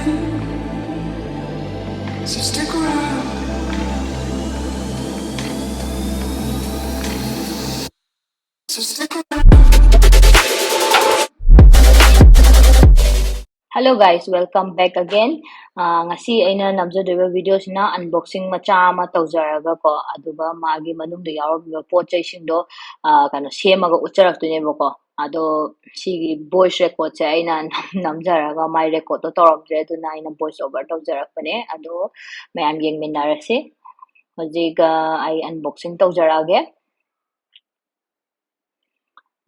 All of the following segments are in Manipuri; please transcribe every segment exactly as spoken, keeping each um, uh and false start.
So stick around. So stick around. Hello guys, welcome back again. ꯑꯥ, ꯉꯁꯤ ꯑꯩꯅ ꯅꯝꯖꯗꯣꯏꯕ videoꯁꯤꯅ unboxing ꯃꯆꯥ ꯑꯃ ꯇꯧꯖꯔꯒꯀꯣ, ꯑꯗꯨꯒ ꯃꯥꯒꯤ ꯃꯅꯨꯡꯗ ꯌꯥꯎꯔꯝꯃꯤꯕ ꯄꯣꯠ ꯆꯩꯁꯤꯡꯗꯣ, ꯑꯥ, ꯀꯩꯅꯣ, ꯁꯦꯝꯃꯒ ꯎꯠꯆꯔꯛꯇꯣꯏꯅꯦꯕꯀꯣ꯫ ꯑꯗꯣ ꯁꯤꯒꯤ voice recordꯁꯦ ꯑꯩꯅ ꯅꯝ-, ꯅꯝꯖꯔꯒ my recordꯗꯣ ꯇꯧꯔꯝꯗ꯭ꯔꯦ, ꯑꯗꯨꯅ ꯑꯩꯅ voice over ꯇꯧꯖꯔꯛꯄꯅꯦ꯫ ꯑꯗꯣ ꯃꯌꯥꯝ ꯌꯦꯡꯃꯤꯟꯅꯔꯁꯤ꯫ ꯍꯧꯖꯤꯛ, ꯑꯥ, ꯑꯩ unboxing ꯇꯧꯖꯔꯛꯑꯒꯦ꯫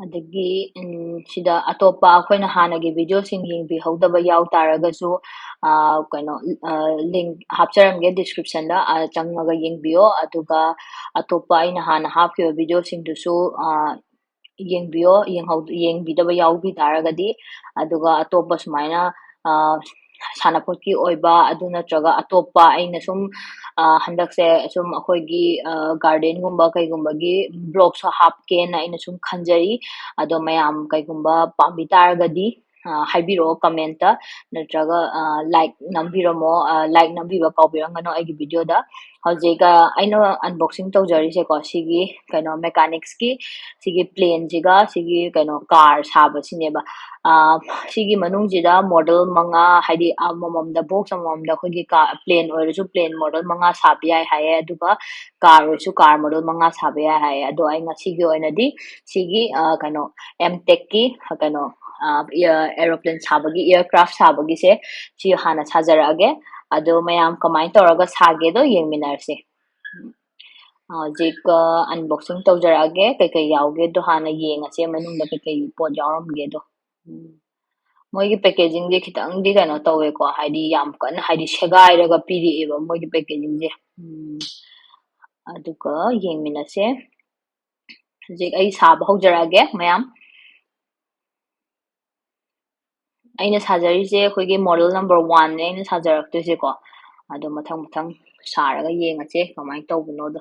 ꯑꯗꯒꯤ, ꯎꯝ, ꯁꯤꯗ ꯑꯇꯣꯞꯄ ꯑꯩꯈꯣꯏꯅ ꯍꯥꯟꯅꯒꯤ videoꯁꯤꯡ ꯌꯦꯡꯕꯤꯍꯧꯗꯕ ꯌꯥꯎ ꯇꯥꯔꯒꯁꯨ, ꯑꯥ, ꯀꯩꯅꯣ, ꯑꯥ, link ꯍꯥꯞꯆꯔꯝꯒꯦ descriptionꯗ, ꯑꯥ, ꯆꯪꯉꯒ ꯌꯦꯡꯕꯤꯌꯣ꯫ ꯑꯗꯨꯒ ꯑꯇꯣꯞꯄ ꯑꯩꯅ ꯍꯥꯟꯅ ꯍꯥꯞꯈꯤꯕ videoꯁꯤꯡꯗꯨꯁꯨ, ꯑꯥ, ꯌꯦꯡꯕꯤꯌꯣ, ꯌꯦꯡꯍꯧ-, ꯌꯦꯡꯕꯤꯗꯕ ꯌꯥꯎꯕꯤ ꯇꯥꯔꯒꯗꯤ꯫ ꯑꯗꯨꯒ ꯑꯇꯣꯞꯄ ꯁꯨꯃꯥꯏꯅ, ꯑꯥ, ꯁꯥꯟꯅꯄꯣꯠꯀꯤ ꯑꯣꯏꯕ, ꯑꯗꯨ ꯅꯠꯇ꯭ꯔꯒ ꯑꯇꯣꯞꯄ ꯑꯩꯅ ꯁꯨꯝ, ꯑꯥ, ꯍꯟꯗꯛꯁꯦ ꯁꯨꯝ ꯑꯩꯈꯣꯏꯒꯤ, ꯑꯥ, gardenꯒꯨꯝꯕ ꯀꯩꯒꯨꯝꯕꯒꯤ vlogꯁꯨ ꯍꯥꯞꯀꯦꯅ ꯑꯩꯅ ꯁꯨꯝ ꯈꯟꯖꯔꯤ꯫ ꯑꯗꯣ ꯃꯌꯥꯝ ꯀꯩꯒꯨꯝꯕ ꯄꯥꯝꯕꯤ ꯇꯥꯔꯒꯗꯤ, ꯑꯥ, ꯍꯥꯏꯕꯤꯔꯛꯑꯣ commentꯇ, ꯅꯠꯇ꯭ꯔꯒ, ꯑꯥ, like ꯅꯝꯕꯤꯔꯝꯃꯣ, ꯑꯥ, like ꯅꯝꯕꯤꯕ ꯀꯥꯎꯕꯤꯔꯝꯒꯅꯣ ꯑꯩꯒꯤ videoꯗ꯫ ꯍꯧꯖꯤꯛ, ꯑꯥ, ꯑꯩꯅ unboxing ꯇꯧꯖꯔꯤꯁꯦꯀꯣ, ꯁꯤꯒꯤ ꯀꯩꯅꯣ mechanicsꯀꯤ ꯁꯤꯒꯤ planeꯁꯤꯒ ꯁꯤꯒꯤ ꯀꯩꯅꯣ car ꯁꯥꯕꯁꯤꯅꯦꯕ꯫ ꯑꯥ, ꯁꯤꯒꯤ ꯃꯅꯨꯡꯁꯤꯗ model ꯃꯉꯥ, ꯍꯥꯏꯗꯤ ꯑꯃꯃꯝꯗ, box ꯑꯃꯃꯝꯗ ꯑꯩꯈꯣꯏꯒꯤ car, plane ꯑꯣꯏꯔꯁꯨ plane model ꯃꯉꯥ ꯁꯥꯕ ꯌꯥꯏ ꯍꯥꯏꯌꯦ, ꯑꯗꯨꯒ car ꯑꯣꯏꯔꯁꯨ car model ꯃꯉꯥ ꯁꯥꯕ ꯌꯥꯏ ꯍꯥꯏꯌꯦ꯫ ꯑꯗꯣ ꯑꯩ ꯉꯁꯤꯒꯤ ꯑꯣꯏꯅꯗꯤ ꯁꯤꯒꯤ, ꯑꯥ, ꯀꯩꯅꯣ, M Techꯀꯤ, ꯀꯩꯅꯣ, ꯑꯥ, air-, aeroplane ꯁꯥꯕꯒꯤ, aircraft ꯁꯥꯕꯒꯤꯁꯦ ꯁꯤ ꯍꯥꯟꯅ ꯁꯥꯖꯔꯛꯑꯒꯦ꯫ ꯑꯗꯣ ꯃꯌꯥꯝ ꯀꯃꯥꯏꯅ ꯇꯧꯔꯒ ꯁꯥꯒꯦꯗꯣ ꯌꯦꯡꯃꯤꯟꯅꯔꯁꯦ꯫ ꯍꯧꯖꯤꯛ, ꯑꯥ, unboxing ꯇꯧꯖꯔꯛꯑꯒꯦ꯫ ꯀꯩꯀꯩ ꯌꯥꯎꯒꯦꯗꯣ ꯍꯥꯟꯅ ꯌꯦꯡꯉꯁꯦ, ꯃꯅꯨꯡꯗ ꯀꯩꯀꯩ ꯄꯣꯠ ꯌꯥꯎꯔꯝꯒꯦꯗꯣ꯫ ꯎꯝ꯫ ꯃꯣꯏꯒꯤ packagingꯁꯦ ꯈꯤꯇꯪꯗꯤ ꯀꯩꯅꯣ ꯇꯧꯋꯦꯀꯣ, ꯍꯥꯏꯗꯤ ꯌꯥꯝ ꯀꯟꯅ, ꯍꯥꯏꯗꯤ ꯁꯦꯒꯥꯏꯔꯒ ꯄꯤꯔꯛꯑꯦꯕ ꯃꯣꯏꯒꯤ packagingꯁꯦ꯫ ꯎꯝ꯫ ꯑꯗꯨꯒ ꯌꯦꯡꯃꯤꯟꯅꯁꯦ꯫ ꯍꯧꯖꯤꯛ ꯑꯩ ꯁꯥꯕ ꯍꯧꯖꯔꯛꯑꯒꯦ ꯃꯌꯥꯝ꯫ ꯑꯩꯅ ꯁꯥꯖꯔꯤꯁꯦ ꯑꯩꯈꯣꯏꯒꯤ model number oneꯅꯦ ꯑꯩꯅ ꯁꯥꯖꯔꯛꯇꯣꯏꯁꯦꯀꯣ꯫ ꯑꯗꯣ ꯃꯊꯪ ꯃꯊꯪ ꯁꯥꯔꯒ ꯌꯦꯡꯉꯁꯦ ꯀꯃꯥꯏꯅ ꯇꯧꯕꯅꯣꯗꯣ꯫